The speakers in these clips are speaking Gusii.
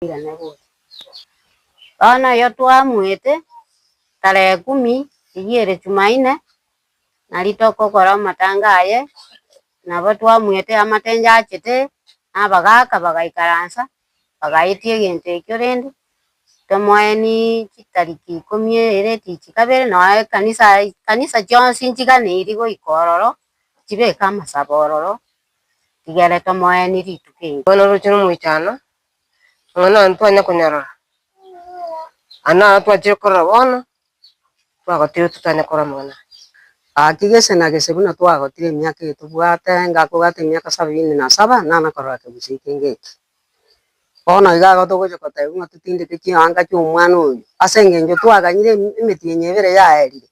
Irane gocha. Bono oyo twamoete tarehe kumi riria ere Jumaine, nario togokora amatanga aye, nabo twamoete amatenje achete, na abagaka bagaikaransa, bagaetia egento ekio rende, tomoeni chitariki ikomi ere tichi kabere noe ekanisa kanisa chionsi nchiganeiri goika ororo, chibeke amasabo ororo, tigere tomoeni rituko erio. Bono oroche nomoichano, Amang'ana aya ntwanya konyarora, aya naro twachire korora bono, twagotire totanya korora amang'ana aya. Gaki gese na gese buna twagotire emiaka eye tobwate, ngakobwata emiaka sabini na saba, nana korora kegusii kenge eke. Bono iga igo togocha kotebia ng'a totindeke chianga chia omwana oyo, ase eng'encho twaganyire emetienyi ebere yaerire,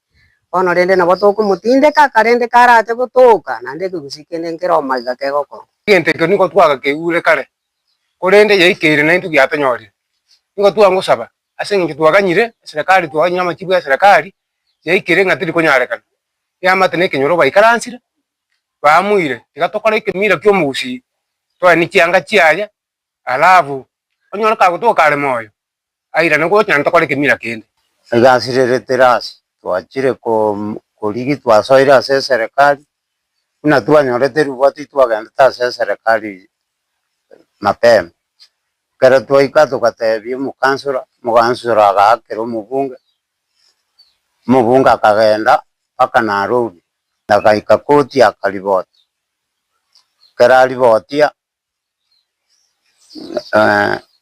bono rende nabo tokomotindeka, karende karache gotoka, naende ekegusii kende nkere omaiga kegokorwa. Egento ekio nigo twagakeigure kare, korende yaikeire naintwe giatonyorire. Nigo twangosaba ase eng'encho twaganyire eserekari twaganyire amachibu ya eserekari, yaikeire ng'a teri konyarekana. Eamate na ekenyoro baikaransire, baamuire tiga tokore ekemira kia omogusii, toenie chianga chiaye, alafu onyore kagotoka kare moyo, airane gocha naende tokore ekemira kende. Egasi rere terasi, twachire korigia twasoire ase eserekari, buna twanyorete ribwati twagendete ase eserekari mapema. Ekero twaika togatebia omokansora, omokansora agaakera omobunge, omobunge akagenda mpaka Nairobi, agaika koti akariboti. Ekero aribotia,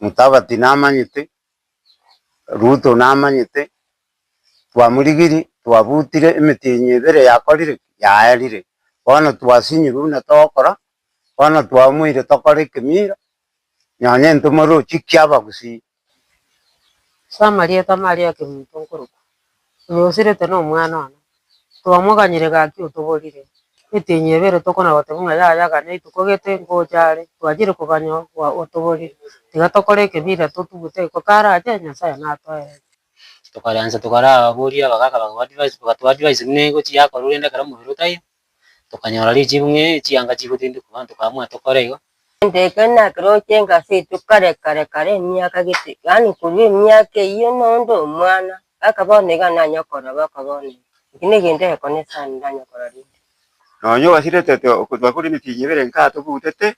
Mutavati namanyete, Ruto namanyete, twamorigirie, twabutire emetienyi ebere yakorire ki? Yaerire. Bono twasinyirwe buna togokora, bono twamoire tokore ekemira, nonye intwe morochi ki abagusii. Ase amarieta Maria Kemunto nkorokwa, oyo osirete nomwana one, twamoganyire gaki otoborire, etienyi ebere tokona goteba ng'a yaya ganya rituko gete ngocha are, twachire koganya otoborire, tiga tokore ekemira totugute ko karache Nyasaye natoerete. Tokaransa tokaraboria abagaka bakago advise bagato advise buna egochi yakorwa rende ekero omobere otaiyo, tokanyora richibu ng'a chianga chigotindekwa bono tokaamua tokore igo. Egento eke nakeroche enka seito kare kare kare emiaka gete, yaani korwa emiaka eyio nonde omwana, mpaka bono iga nanya korora mpaka bono iga. Eki negento egekone sana ndanya korora rende. Nonya ogasirete twakora emetienyi ebere nkaa tobutete,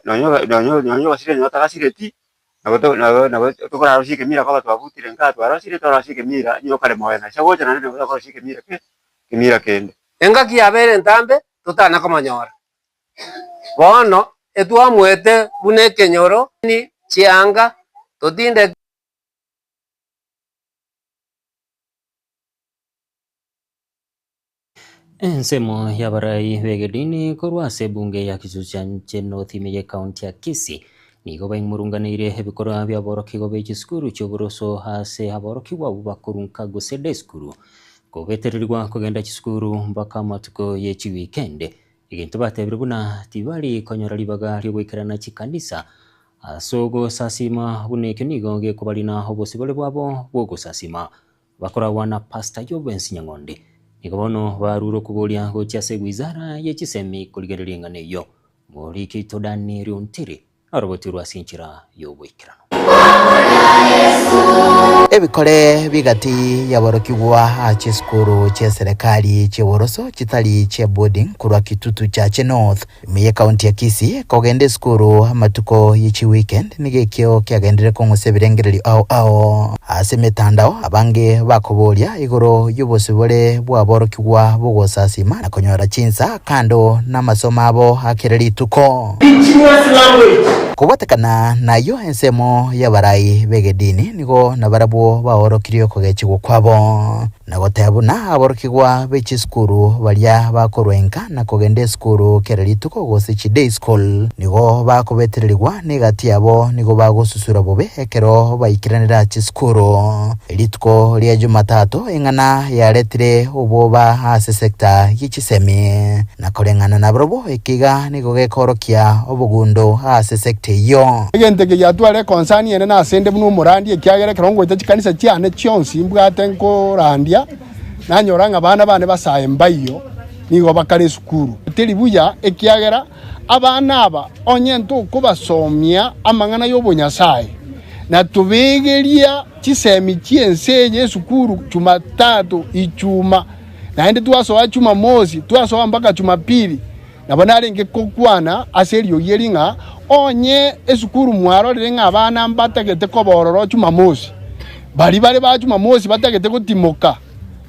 nonya nonya nonya ogasirete nonya otagasireti, nabo to nabo nabo tokorarosie ekemira koba twabutire nkaa twarosire torosie ekemira onye okare moyo nacha gocha naende nabo tokorosia ekemira ke ekemira kende. Engaki yabeire entambe totana komonyora. Bono etwamoete buna ekenyoro chianga totindeke. Ensemo y'abarai b'egedini korwa ase ebunge ya Kisuchanche North ime y'ecounty ya Kisii nigo baimurunganeire ebikorwa bi'aborokigwa be chisukuru chi'oboroso ase aborokigwa abwo bakorunka gose day school kobetererigwa kogenda chisukuru mpaka amatuko ye chiweekend egento batebire buna tibari konyora ribaga riogoikerana chikanisa ase ogosasima buna ekio nigo gekobarina obosibore bwabo bw'ogosasima. Bakoragwa na Pastor Yobens Nyang'ondi. Nigo bono barure okoboria gochia ase ewizara ye chisemi korigereria eng'ana eyio. Omoriki oito Daniel Ontiri narobotirwe ase enchera y'oboikeranu. Ebikore bigati y'aborokigwa chisukuru chi'eserekari chi'oboroso chitari chia boarding korwa Kitutu Chache North Ime y'Ekaunti ya Kisii, kogenda esukuru amatuko ye chiweekend nigo ekio kiagenderire kong'usa ebirengererio ao ao. Ase emetandao, abange bakoboria igoro y'obosibore bw'aborokigwa b'ogosasima na konyora chinsa kando namasomo abo a kera rituko. Kobwatekana nayio ensemo y'abarai b'egedini nigo nabarabwo baorokirie okogechigwa kwabo. Na goteba buna aborokigwa be chisukuru baria bakorwa inka na kogenda esukuru kera rituko gose chi day school nigo bakobetererigwa na egati yabo nigo bagosusura bobe ekero baikeranera chisukuru. Rituko ria Jumatatu eng'ana yaretire obwoba ase sector ye chisemi na koreng'ana nabarobwo ekiga nigo gekorokia obogundo ase sector eyio. Egento eke giatware ekonsani enene ase 'nde buna omorandia, ekiagera ekero ngoeta chikanisa chiane chionsi mbwate nkorandia, nanyora ng'a abana bane basae mbaiyo. nigo bakare esukuru. Teri buya ekiagera abana aba onye ntokobasomia amang'ana y'obonyasae, na tobegeria chisemi chi'ense eye esukuru Jumatatu, Ijumaa, naende twasoa Jumamosi, twasoa mpaka Jumapili. Nabo narenge gokwana ase eriogi eri ng'a onye esukuru mwarorire ng'a abana mbatagete koba ororo Jumamosi, baria bare ba Jumamosi batagete gotimoka,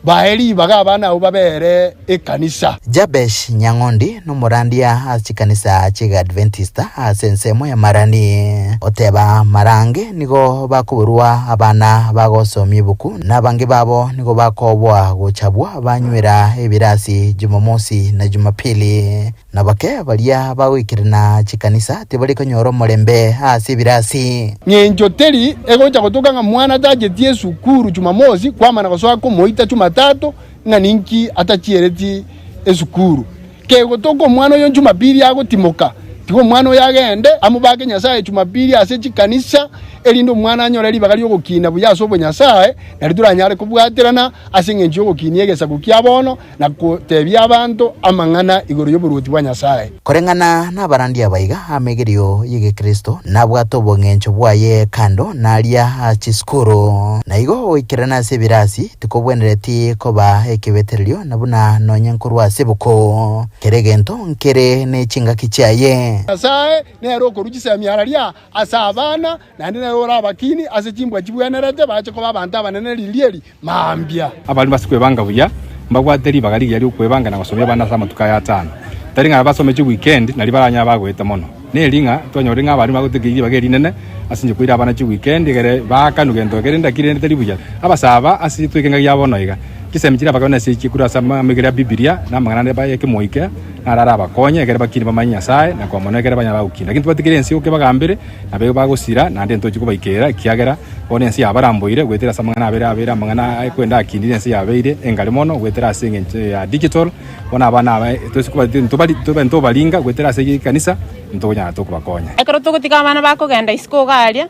bae ribaga abana abwo babere ekanisa. Jabesh Nyang'ondi nomorandia ase chikanisa chi'Egeadventista ase ensemo ya Marani. Oteba marange nigo bakoborwa abana bagosomia ebuku na abange babo nigo bakoboa gochabwa banywera ebirasi Jumamosi na Jumapili. Na bake baria bagoikerana chikanisa tibari konyora omorembe ase ebirasi. Ng'encho teri egocha gotoka ng'a mwana tacheti esukuru Jumamosi kwamana gosoa komoita Jumatatu ng'a ninki atachiereti esukuru. Kegotoka omwana oyo Jumapili agotimoka, tiga omwana oyo agende amobake Nyasae Jumapili ase chikanisa, erinde omwana anyore ribaga ri'ogokina buya ase obonyasae, nario toranyare kobwaterana ase engencho y'ogokinia egesaku kia bono na gotebia abanto amang'ana igoro y'oboruoti bwa Nyasae. Koreng'ana nabarandia abaiga amegerio y'egekristo nabwate obong'encho bwaye kando naria ase chisukuru. Na igo goikerana ase ebirasi tikobwenereti koba ekebetererio na buna nonye nkorwa ase ebuku. Kera egento nkere ne chingaki chiaye. Nyasae nere okorua chisemi araria ase abana, naende nere orabakini ase chimbwa chibwenerete bache koba abanto abanene riria eri mambia. Abarwani base kwebanga buya mbabwate ribaga rigiya ri'okwebanga na gosomia abana ase amatuko aya atano. Tari ng'a basome chiweekend nario baranyare bagoeta mono. Neri ng'a twanyorire ng'a abarwani bagotekeria ribaga erinene ase inche koira abana chiweekend egere baakanwe gento kere ndaki rende tari buya. Abasae aba ase tweke engaki ya bono iga, chisemi chiria abakabana ase chikuru ase amaiga ria Bibilia na amang'ana ande ya kemoika naro arabakonye ekere bakine bamanye Nyasae na koa mono ekere banyare bagokina. Lakini tobatigere ense yoka ebagambere nabo bagosira naende ntochi kobaikera ekiagera Bono ense yabaramboire goetera ase amang'ana abere abeire amang'ana akwenda akindire ense yabeire engare mono goetera ase engencho ya digital. Bono abana aba toise koba ntobari tobe ntobaringa goetera ase ekanisa ntokonyara tokobakonya. Ekero togotiga abana bakogenda isiko iga aria,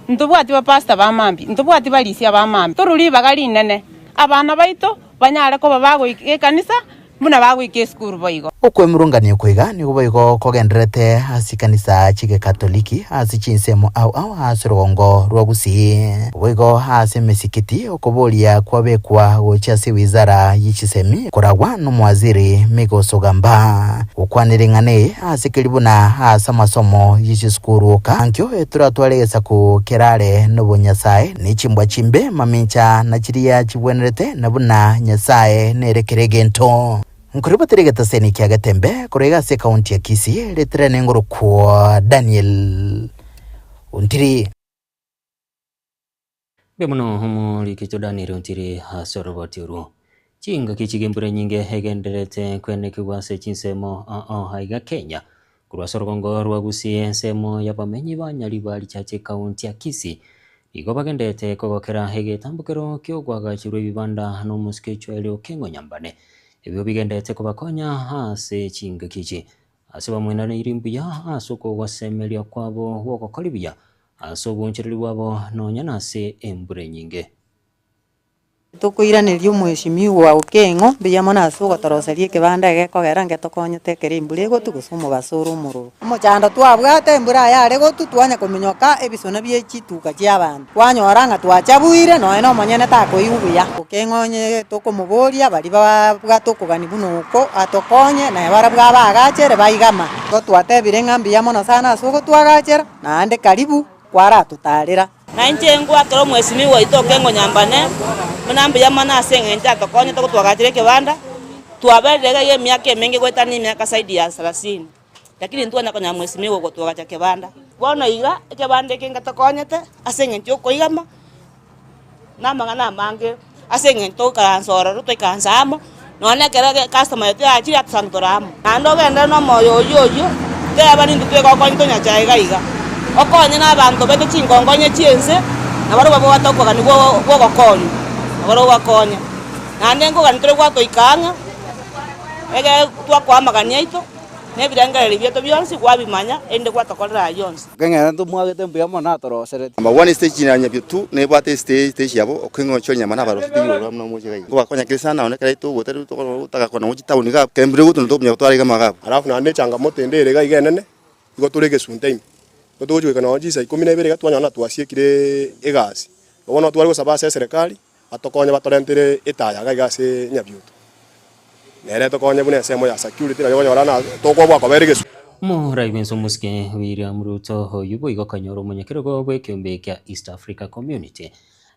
ntobwati bapastor ba mambia, ntobwati barisia ba mambia. Torwe ribaga rinene, abana baito banyare koba bagoika ekanisa buna bagoika esukuru boigo. Okwemurungania okwo iga nigo boigo kogendererete ase chikanisa chi'Egekatoliki ase chinsemo ao ao ase orogongo rwa Gusii. Boigo ase emesikiti okoboria kwabekwa gochia ase wizara ye chisemi koragwa nomowaziri Migos Ogamba. Gokwana ring'ana eye ase keri buna ase amasomo ye chisukuru oka ankio etoratware egesaku kerare nobonyasae ne chimbwa chimbe mamincha na chiria chibwenerete na buna Nyasae nere kera egento. Nkoribotera egetaseni kia Getembe korwa iga ase ekaunti ya Kisii, ritire nengorokwo Daniel Ontiri. Mbuya mono omorikito Daniel Ontiri ase oroboti orwo. Chingaki chi'embura enyinge egendererete kwenekigwa ase chinsemo ao aiga Kenya. Korwa ase orogongo rwa Gusii ensemo y'abamenyi ba Nyaribari Church ekaunti ya Kisii nigo bagendererete kogokera egetambokero ki'ogoagachirwa ebibanda n'omosike Joel Okengo Nyambane. Ebio bigendererete kobakonya ase chingaki echi. Ase bamwenaneiri mbuya ase okogosemeria kwabo gw'ogokora buya ase obonchereri bwabo nonya nase embura enyinge. Tokoiraneria omweshimiwa Okeng'o mbuya mono ase ogotoroseria ekebanda egekogera ngetokonyete ekero embura egotwa gose omobaso ore omororo. Omochando twabwate embura yare gotwa twanya kominyoka ebisona bie chituka chi'abanto, twanyora ng'a twachabuire nonya na omonyene takoigwa buya. Okeng'o onye tokomoboria baria babwate okogania buna oko atokonye, naye barabwo abaagachere baigama. Igo twatebire ng'a mbuya mono sana ase ogotwagachera, naende karibu kwaratotarera. Na inche ngwakera omwesimigwa oito Okengo Nyambane buna mbuya mono ase eng'encho atokonyete gotwagachera ekebanda, twaberire iga iga emiaka emenge goetania emiaka zaidi ya sarasini, lakini ntwanya konyora mwesimigwa ogotwagacha kebanda. Bono iga ekebanda eke ngetokonyete ase eng'encho ya okoigama na amang'ana amange ase eng'encho togoikaransa ororo twaikaransa amo, nonya na ekero customer yaito yachire atosange tore amo. Naende ogenderere na omoyo oyio oyio, teba nintwe twegokonya tonyachae iga iga. Okonye na abanto baito chinkonkonya chi'ense, na barabwo babwate okogania gwo ogokonywa, na barabwo bakonye. Naende nkogania tore gwatoika ang'e, egere twakoa amagani aito. Na ebirengererio biaito bionsi gwabimanya, erinde gwatokorera ayio onsi. Ekeng'ere ntomwagete mbuya mono atorosereti. Number one estage ya Nyabio tu nebwate estage yabo okeng'ochia nyama na abarosi tiri buna omochie iga. Ngobakonya kere sana nonye ekero togotari togotaka kona gochia town iga kembire gotuna tokonya gotwara iga amagabu. Alafu naende echangamoto ende ere iga iga enene, igo tore egesunte ime. Igo togochia goika nonye chinsa ikomi na ibere iga twanyora ng'a twasiekire egasi. Bono tware gosaba ase eserekari, batokonye batorentere etaya iga iga ase Nyabioto. Nere etokonye buna ensemo ya security nari okonyora ng'a tokoboa kobera egesunte. Omorai bwense omosike William Ruto oyio boigo okanyora omonyakerogo bw'ekeombe kia East Africa Community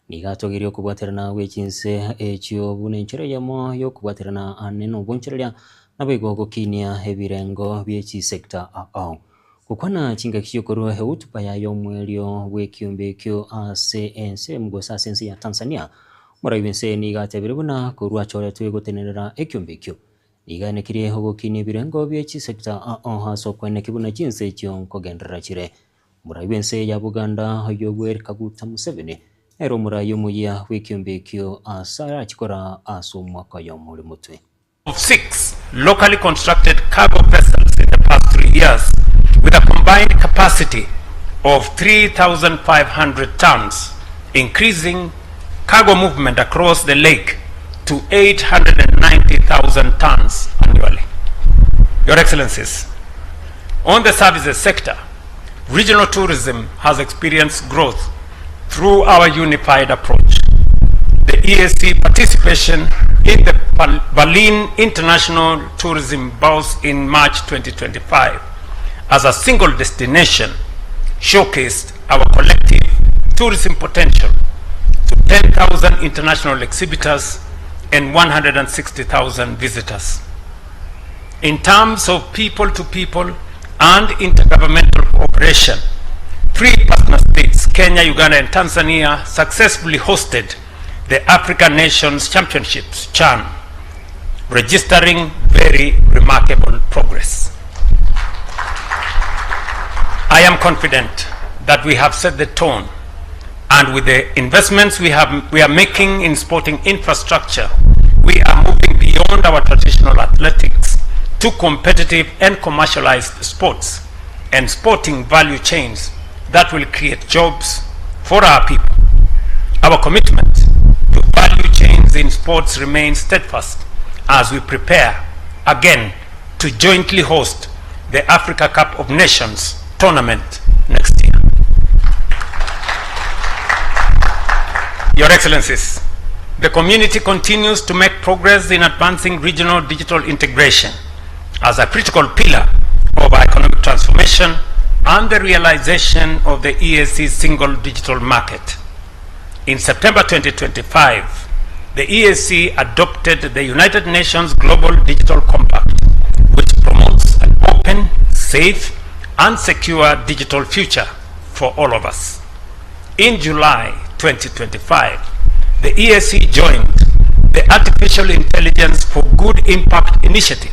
nigo atogirie okobwaterana gwe chinse echio buna enchera eyemo y'okobwaterana ane nobonchoreria naboigo gokinia ebirengo bie chisector ao. Gokwana chingaki chi'okorua ehutuba yaye omoerio bw'ekiombe ekio ase ensemo gose ase ense ya Tanzania, omorai bw'ense nigo atebire buna korwa achoretwe gotenerera ekiombe ekio, nigo aenekirie ogokinia ebirengo bie chisecta ao ase okoenekia buna chinse echio nkogenderera chire. Omorai bw'ense ya Buganda Yoweri Kaguta Museveni nere omorai omoyia bw'ekiombe ekio ase arachikora ase omwaka oyomo ore motwe. of six locally constructed cargo vessels in the past 3 years with a combined capacity of 3,500 tons, increasing cargo movement across the lake to 890,000 tons annually. Your Excellencies, on the services sector, regional tourism has experienced growth through our unified approach. The EAC participation in the Berlin International Tourism Bourse in March 2025 as a single destination showcased our collective tourism potential to 10,000 international exhibitors and 160,000 visitors. In terms of people-to-people and intergovernmental cooperation, three partner states, Kenya, Uganda, and Tanzania, successfully hosted the African Nations Championships, CHAN, registering very remarkable progress. I am confident that we have set the tone, and with the investments we are making in sporting infrastructure, we are moving beyond our traditional athletics to competitive and commercialized sports and sporting value chains that will create jobs for our people. Our commitment to value chains in sports remains steadfast as we prepare again to jointly host the Africa Cup of Nations tournament next year. Your Excellencies, the community continues to make progress in advancing regional digital integration as a critical pillar of our economic transformation and the realization of the EAC single digital market. In September 2025, the EAC adopted the United Nations Global Digital Compact, which promotes an open, safe, and secure digital future for all of us. In July 2025, the EAC joined the Artificial Intelligence for Good Impact Initiative,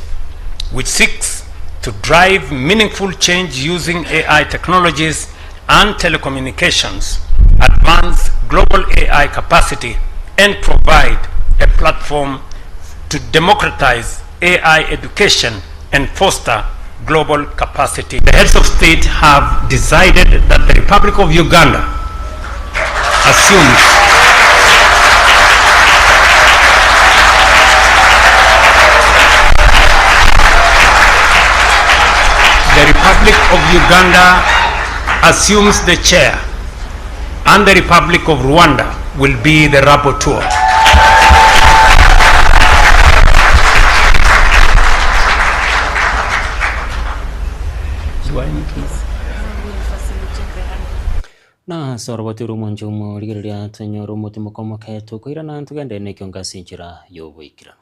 which seeks to drive meaningful change using AI technologies and telecommunications, advance global AI capacity, and provide a platform to democratize AI education and foster global capacity. The heads of state have decided that the Republic of Uganda assumes The Republic of Uganda assumes the chair and the Republic of Rwanda will be the rapporteur. Na ase orobato rw'omonche omorigereria tonyore omotimoko omoke tokoirana togende nekiongo ase enchera y'oboikeranu.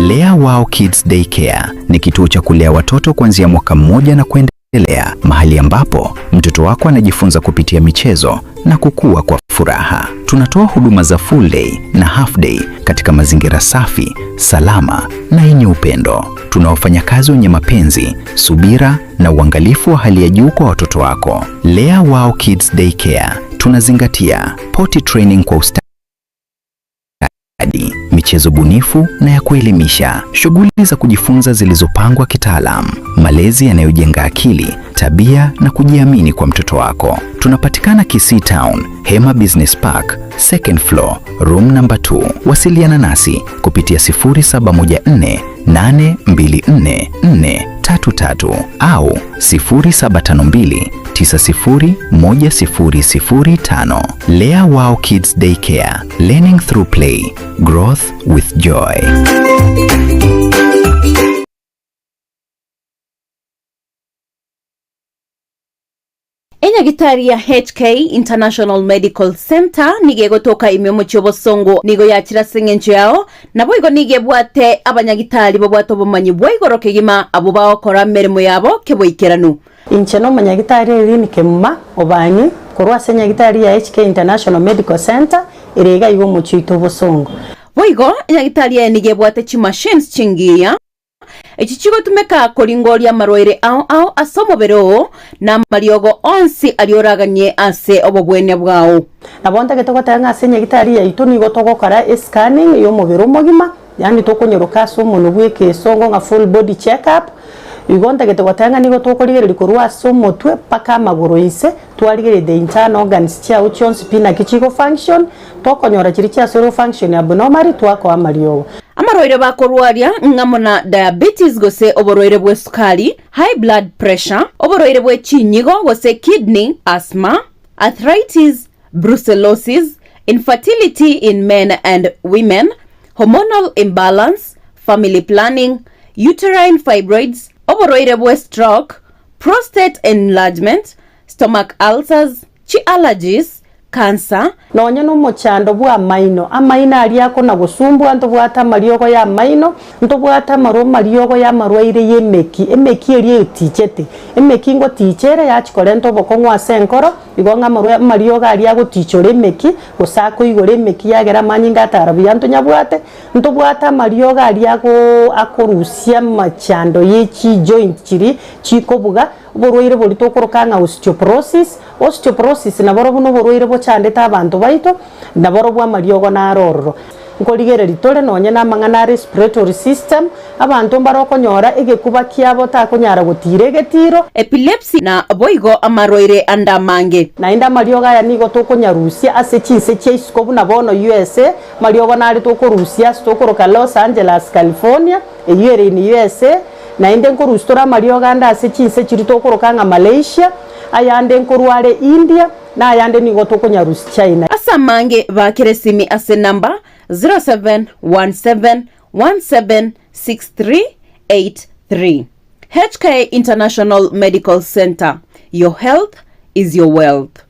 Lea Wow Kids Daycare ni kituo cha kulea watoto kuanzia mwaka mmoja na kwenda Lea, mahali ambapo mtoto wako anajifunza kupitia michezo na kukua kwa furaha. Tunatoa huduma za full day na half day katika mazingira safi, salama na yenye upendo. Tuna wafanyakazi wenye mapenzi, subira na uangalifu wa hali ya juu kwa watoto wako. Lea Wow Kids Daycare tunazingatia potty training kwa ustadi, michezo bunifu na ya kuelimisha, shughuli za kujifunza zilizopangwa kitaalam, malezi yanayojenga akili, tabia na kujiamini kwa mtoto wako. Tunapatikana Kisii Town, Hema Business Park, second floor, room number 2. Wasiliana nasi kupitia 0714 824 433 au 0752 901005. Lea Wow Kids Daycare, learning through play, growth with joy. Enyagitari ya HK International Medical Centre nigo egotoka ime omochie obosongo nigo yachire ase eng'encho yao, naboigo nigo ebwate abanyagitari babwate obomanyi bwa igoro kegima abwo bagokora emeremo yabo keboikeranu. Inche nomonyagitari Irene Kemuma Obani korwa ase enyagitari ya HK International Medical Centre ere iga iga omochie oito obosongo. Boigo enyagitari eye nigo ebwate chimachines chingiya Echi chigotumeka koringoria amarwaire ao ao ase omobere oo, na amariogo onsi aria oraganie ase obobwenia bwao. Nabo ntagete goteba ng'a ase enyagitari yaito nigo togokora escanning y'omobere omogima, yaani tokonyoroka ase omonwe bw'ekeesongo ng'a full body check up, igo ntagete goteba ng'a nigo tokorigereria korwa ase omotwe mpaka amagoro inse, twarigereria the internal organs chiago chionsi pi naki chigo function, Tokonyora chiria chiasoire function abnormally twakoa amariogo. Amarwaire bakorwaria ng'amo na diabetes gose oborwaire bw'esukari, high blood pressure, oborwaire bwe chinyigo gose kidney, asthma, arthritis, brucellosis, infertility in men and women, hormonal imbalance, family planning, uterine fibroids, oborwaire bwe stroke, prostate enlargement, stomach ulcers, chi allergies, cancer, Nonya nomochando bw'amaino, amaino aria akona-gosumbua, ntobwate amariogo y'amaino, ntobwate amarwa amariogo y'amarwaire y'emeki, emeki eria etichete. Emeki ngoticha ere yachia korenta obokong'u ase enkoro, igo ng'a amarwa amariogo aria agotichora emeki, gose akoigora emeki yagera amanyinga atara buya ntonyabwate, ntobwate amariogo aria agoo akorusia amachando ye chijoint chiria chikobuga, Oborwaire boria tokoroka ng'a osteoporosis. Osteoporosis naborobwo noborwaire bochandete abanto baito, naborobwo amariogo naro ororo. Nkorigereria tore nonye namang'ana a respiratory system, abanto mbare okonyora egekuba kiabo takonyara gotiira egetiro. Epilepsy na boigo amarwaire ande amange. Naende amariogo aya nigo tokonyarusia ase chinse chia isiko buna bono USA, amariogo nare tokorusia ase tokoroka Los Angeles, California, eyio ere in USA, Naende nkorusia tore amariogo ande ase chinse chiria tokoroka ng'a Malaysia, ayande nkorwa are India, na ayande nigo tokonyarusia China. Ase amange baakere esimi ase enamba 0717176383. HK International Medical Centre, your health is your wealth.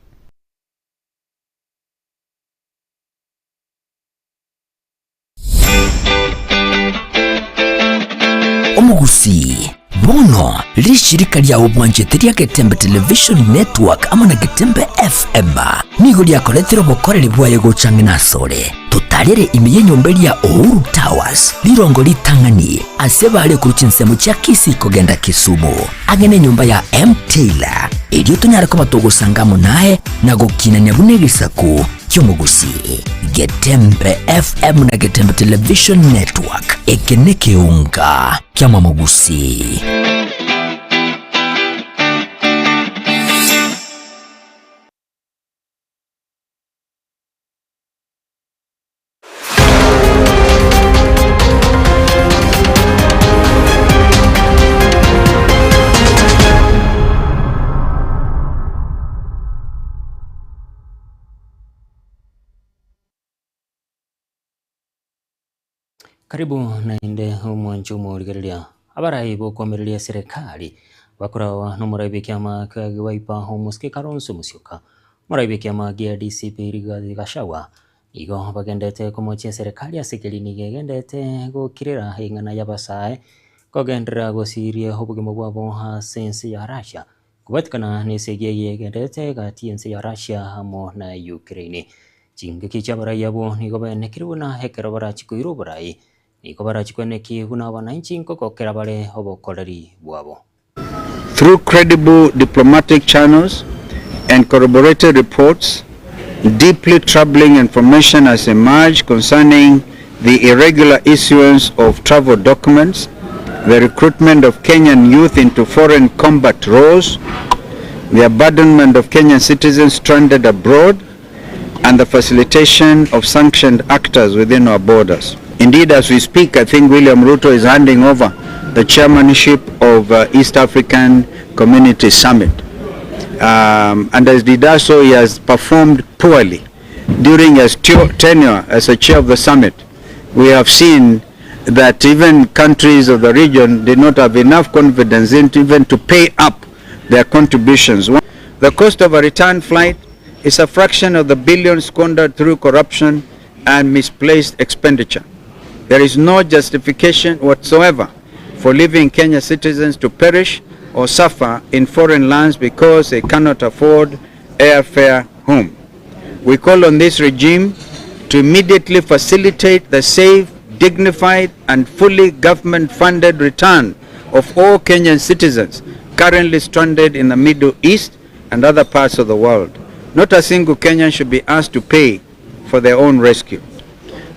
Omogusii, bono rishirika ria obwanchete ria Getembe Television Network amo na Getembe FM nigo riakoretire obokoreri bwaye gocha ang'e nasore. Totarere ime y'enyomba eria Uhuru Towers, rirongo ritang'ani ase bare korwa chinsemo chia Kisii kogenda Kisumu, ang'e nenyomba ya M Taylor, erio tonyare koba togosanga amo naye na gokinania buna egesaku ki'omogusii. Getembe FM na Getembe Television Network, eke nekeunga ki'amamogusii. Karibu naende omwanchi omorigereria abarai bokoamereria eserekari bakorawa nomorai bw'ekiama kia Wiper omosike Kalonzo Musyoka, omorai bw'ekiama gia DCP Rigathi Gachagua igo bagendete komochia eserekari ase ekeri nigo egendete gokirera eng'ana y'abasae. kogenderera gosiria obogima bwabo ase ense ya Russia Kobatikana nesegi eye egendererete egati y'ense ya Russia amo na Ukraine. Chingaki chi'abarai abwo nigo baenekire buna ekero barachie koira oborai, nigo barachie koenekia buna abananchi nkogokera bare obokoreri bwabo. Through credible diplomatic channels and corroborated reports, deeply troubling information has emerged concerning the irregular issuance of travel documents, the recruitment of Kenyan youth into foreign combat roles, the abandonment of Kenyan citizens stranded abroad, and the facilitation of sanctioned actors within our borders. Indeed, as we speak, I think William Ruto is handing over the chairmanship of uh, East African Community Summit. Um, and as he does so, he has performed poorly during his tenure as a chair of the summit. We have seen that even countries of the region did not have enough confidence in even to pay up their contributions. The cost of a return flight is a fraction of the billions squandered through corruption and misplaced expenditure. There is no justification whatsoever for leaving Kenya citizens to perish or suffer in foreign lands because they cannot afford airfare home. We call on this regime to immediately facilitate the safe, dignified, and fully government-funded return of all Kenyan citizens currently stranded in the Middle East and other parts of the world. Not a single Kenyan should be asked to pay for their own rescue.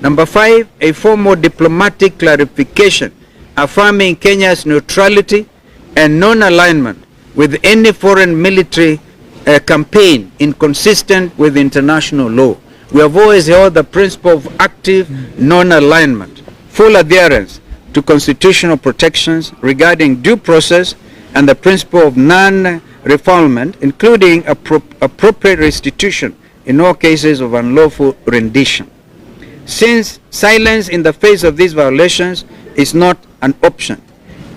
Number five, a formal diplomatic clarification affirming Kenya's neutrality and non-alignment with any foreign military uh, campaign inconsistent with international law. We have always held the principle of active non-alignment, full adherence to constitutional protections regarding due process and the principle of non-refoulement, including appro appropriate restitution in all cases of unlawful rendition. Since silence in the face of these violations is not an option,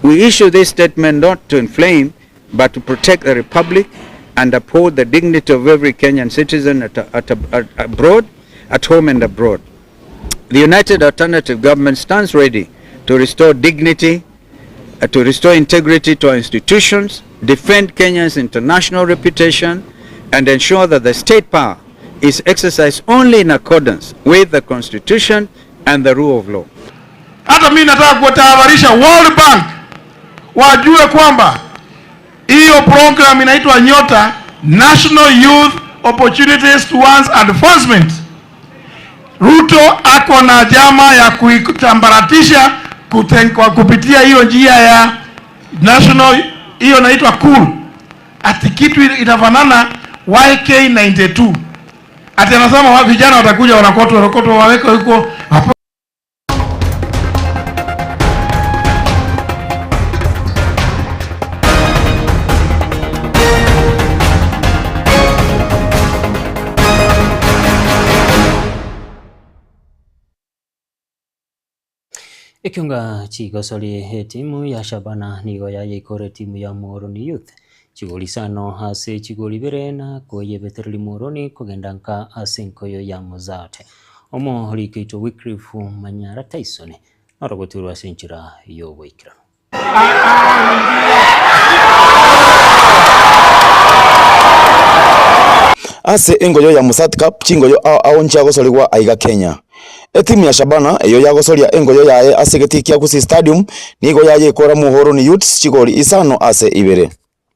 we issue this statement not to inflame, but to protect the Republic and uphold the dignity of every Kenyan citizen at, at, at, abroad, at home and abroad. The United Alternative Government stands ready to restore dignity, uh, to restore integrity to our institutions, defend Kenya's international reputation, and ensure that the state power is exercised only in accordance with the Constitution and the rule of law. Hata mimi nataka kuwatahadharisha World Bank wajue kwamba hiyo program inaitwa Nyota, National Youth Opportunities Towards Advancement. Ruto ako na jama ya kuitambaratisha kwa kupitia hiyo njia ya national, hiyo inaitwa cool, ati kitu itafanana YK92 ati anasema wa vijana watakuja wanakotwa wanakotwa waweke huko. Ekionga chigosorie etimu ya Shabana nigo yayeikore etimu ya Muhoroni Youth chigori isano ase chigori ibere na koyebetereria Muhoroni kogenda nka ase enkoyo ya Mozart. Omoriki oito Wycliffe Manyara Tyson norogotirwe ase enchera ya oboikeranu. Ase engoyo ya Mozart Cup chingoyo ao ao nchiagosorigwa aiga Kenya. Etimu ya Shabana eyo yagosoria engoyo yaye ase egetii kia Gusii Stadium nigo yayekora Muhoroni Youths chigori isano ase ibere.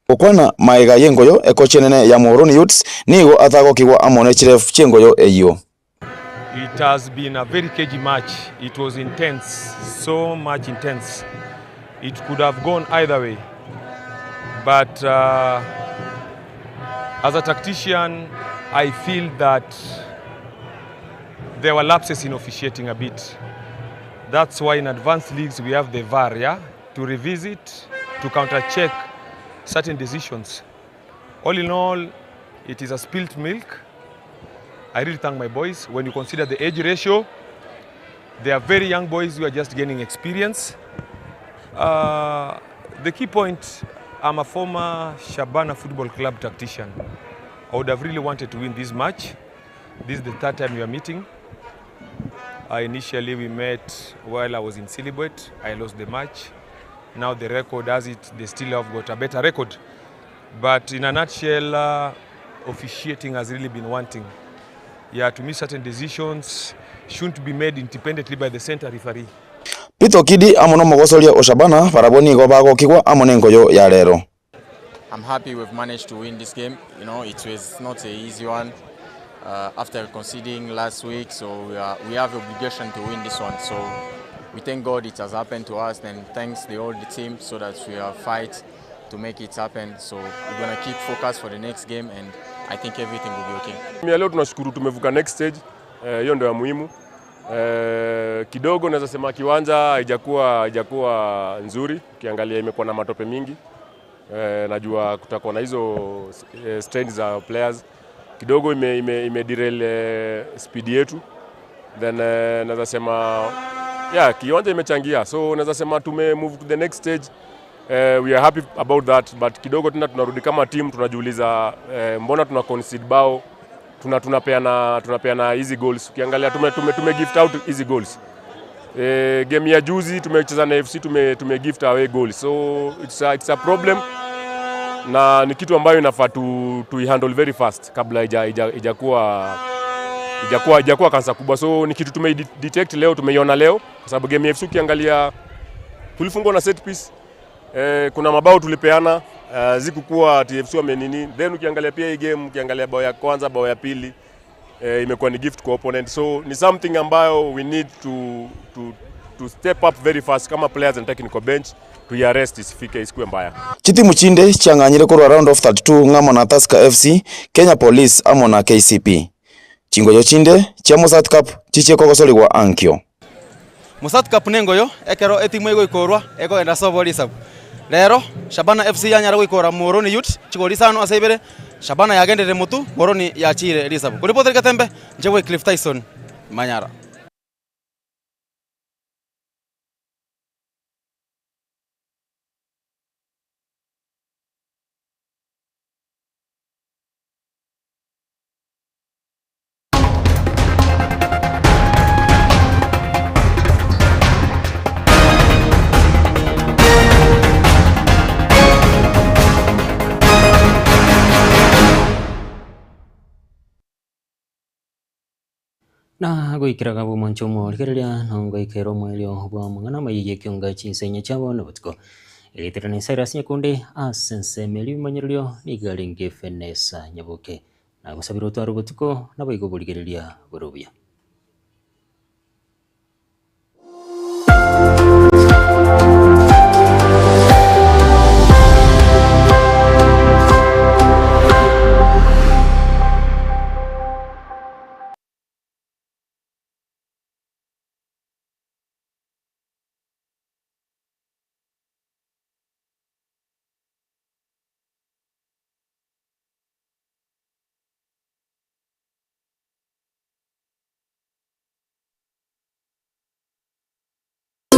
Gokwana maega y'engoyo ekochi enene ya Muhoroni Youths nigo atagokigwa amo ne chirefu chi'engoyo eyio. It has been a very cagey match. It was intense, so much intense. It could have gone either way. But uh, as a tactician, I feel that there were lapses in officiating a bit. That's why in advanced leagues we have the VAR, yeah? To revisit, to counter-check certain decisions. All in all, it is a spilt milk. I really thank my boys. When you consider the age ratio, they are very young boys who are just gaining experience. Uh, the key point, I'm a former Shabana Football Club tactician. I would have really wanted to win this match. This is the third time we are meeting. Uh, initially, we met while I was in Silibwet. I lost the match. Now the record has it they still have got a better record. But in a nutshell, uh, officiating has really been wanting. Yeah, to me certain decisions shouldn't be made independently by the center referee. Peter Okidi amo nomogosoria o Shabana barabwo nigo bagokigwa amo nengoyo ya rero. I'm happy we've managed to win this game. You know, it was not a easy one uh, after conceding last week, so we, are, we have obligation to win this one. So we thank God it has happened to us, and thanks the all the team so that we are fight to make it happen. So we're gonna keep focus for the next game, and I think everything will be okay. Mia leo tunashukuru tumevuka next stage, eh, hiyo ndio ya muhimu. Eh, kidogo naweza sema kiwanja haijakuwa haijakuwa nzuri, ukiangalia imekuwa na matope mingi. Eh, najua kutakuwa na hizo eh, strain za players kidogo ime, ime, ime derail eh, speed yetu then eh, naweza sema yeah, kiwanja imechangia so naweza sema tume move to the next stage. Eh, we are happy about that but kidogo tena tunarudi kama team tunajiuliza eh, mbona tuna concede bao tuna tunapeana tunapeana hizi goals ukiangalia tume, tume, tume gift out hizi goals eh, game ya juzi tumecheza na FC tume, tume gift away goals so it's a, it's a problem na ni kitu ambayo inafaa tu, tu handle very fast kabla ijakuwa ijakuwa ijakuwa kansa kubwa so ni kitu tume detect leo tumeiona leo kwa sababu game ya FC ukiangalia tulifungwa na set piece eh, kuna mabao tulipeana uh, zikukuwa TFC wamenini then ukiangalia pia hii game ukiangalia bao ya kwanza bao ya pili eh, imekuwa ni gift kwa opponent so ni something ambayo we need to, to, to step up very fast kama players and technical bench tuiarrest isifike isikuwe mbaya Chitimu chinde chiang'anyire korwa round of 32 ng'amo na Tusker FC, Kenya Police amo na KCP. Chingoyo chinde chia Mozzart Cup chichie kogosorigwa ankio. Mozzart Cup nengoyo ekero etimu egoikorwa ekogenda sobo risabu rero Shabana FC yanyara goikora Moroni Youth chigori isano ase ibere Shabana yagendere motu Moroni yachire risabu koripoteri Getembe inche bwe Cliff Tyson Manyara. Na goikeraga bw'omwancho omorigereria nongoikera omoerio bw'amang'ana amaya y'ekionga chinsenye chiabo na botuko. Erietera ne Cyrus Nyakunde ase ensemo eria ebimanyererio nigo arenge Fenesa Nyaboke. Nagosabire otware obotuko naboigo oborigereria bore obuya.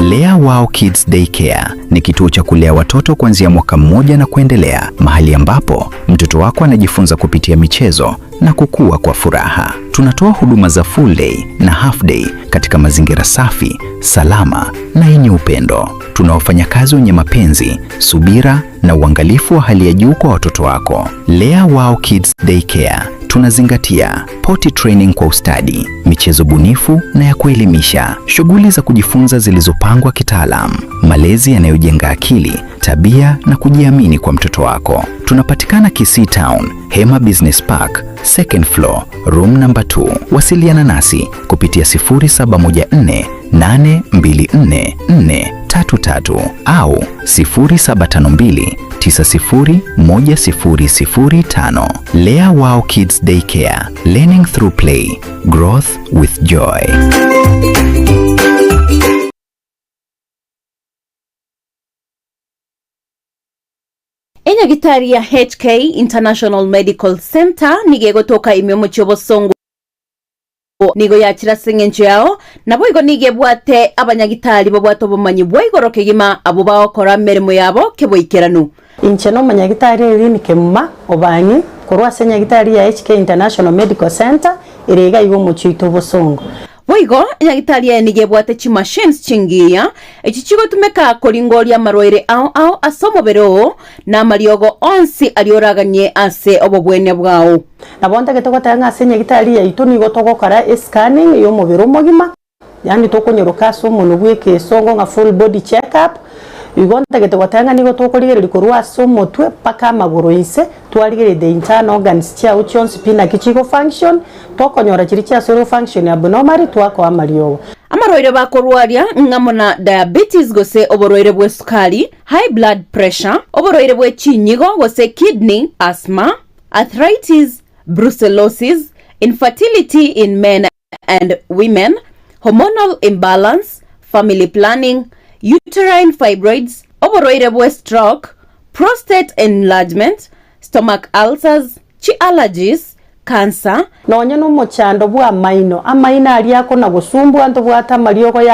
Lea Wow Kids Daycare ni kituo cha kulea watoto kuanzia mwaka mmoja na kuendelea, mahali ambapo mtoto wako anajifunza kupitia michezo na kukua kwa furaha. Tunatoa huduma za full day na half day katika mazingira safi, salama na yenye upendo. Tuna wafanyakazi wenye mapenzi, subira na uangalifu wa hali ya juu kwa watoto wako. Lea Wow Kids Daycare tunazingatia potty training kwa ustadi, michezo bunifu na ya kuelimisha, shughuli za kujifunza zilizopangwa kitaalam, malezi yanayojenga akili, tabia na kujiamini kwa mtoto wako. Tunapatikana Kisii Town, Hema Business Park, second floor, room number 2. Wasiliana nasi kupitia 0714 824 433 au 0752 901005. Lea Wow Kids Daycare, learning through play, growth with joy. Enyagitari ya HK International Medical Center nigo egotoka ime omochie obosongo nigo yachire ase eng'encho yao nabo igo nigo ebwate abanyagitari babwate obomanyi bwa igoro kegima abwo bagokora emeremo yabo keboikeranu. Inche nomonyagitari Irene Kemuma Obang'i korwa ase enyagitari ya HK International Medical Centre ere iga iga omochie oito Bosongo. Boigo, enyagitari eye nigo ebwate chimachines chingiya, echi chigotumeka koringoria amarwaire ao ao ase omobere oo, na amariogo onsi aria oraganie ase obobwenia bwao. Nabo ntagete goteba ng'a ase enyagitari yaito nigo togokora escanning y'omobere omogima, yaani tokonyoroka ase omonwe bw'ekesongo ng'a full body check up, igo ntagete goteba ng'a nigo tokorigereria korwa ase omotwe mpaka amagoro inse, twarigereria the internal organs chiago chionsi pi naki chigo function, tokonyora chiria chiasore go function abnormally twakoa amariogo. Amarwaire bakorwaria ng'amo na diabetes gose oborwaire bw'esukari, high blood pressure, oborwaire bwe chinyigo gose kidney, asthma, arthritis, brucellosis, infertility in men and women, hormonal imbalance, family planning, uterine fibroids, oborwaire bwe stroke, prostate enlargement, stomach ulcers, chi allergies, cancer, Nonya nomochando bw'amaino, amaino aria akona gosumbua ntobwate amariogo ya.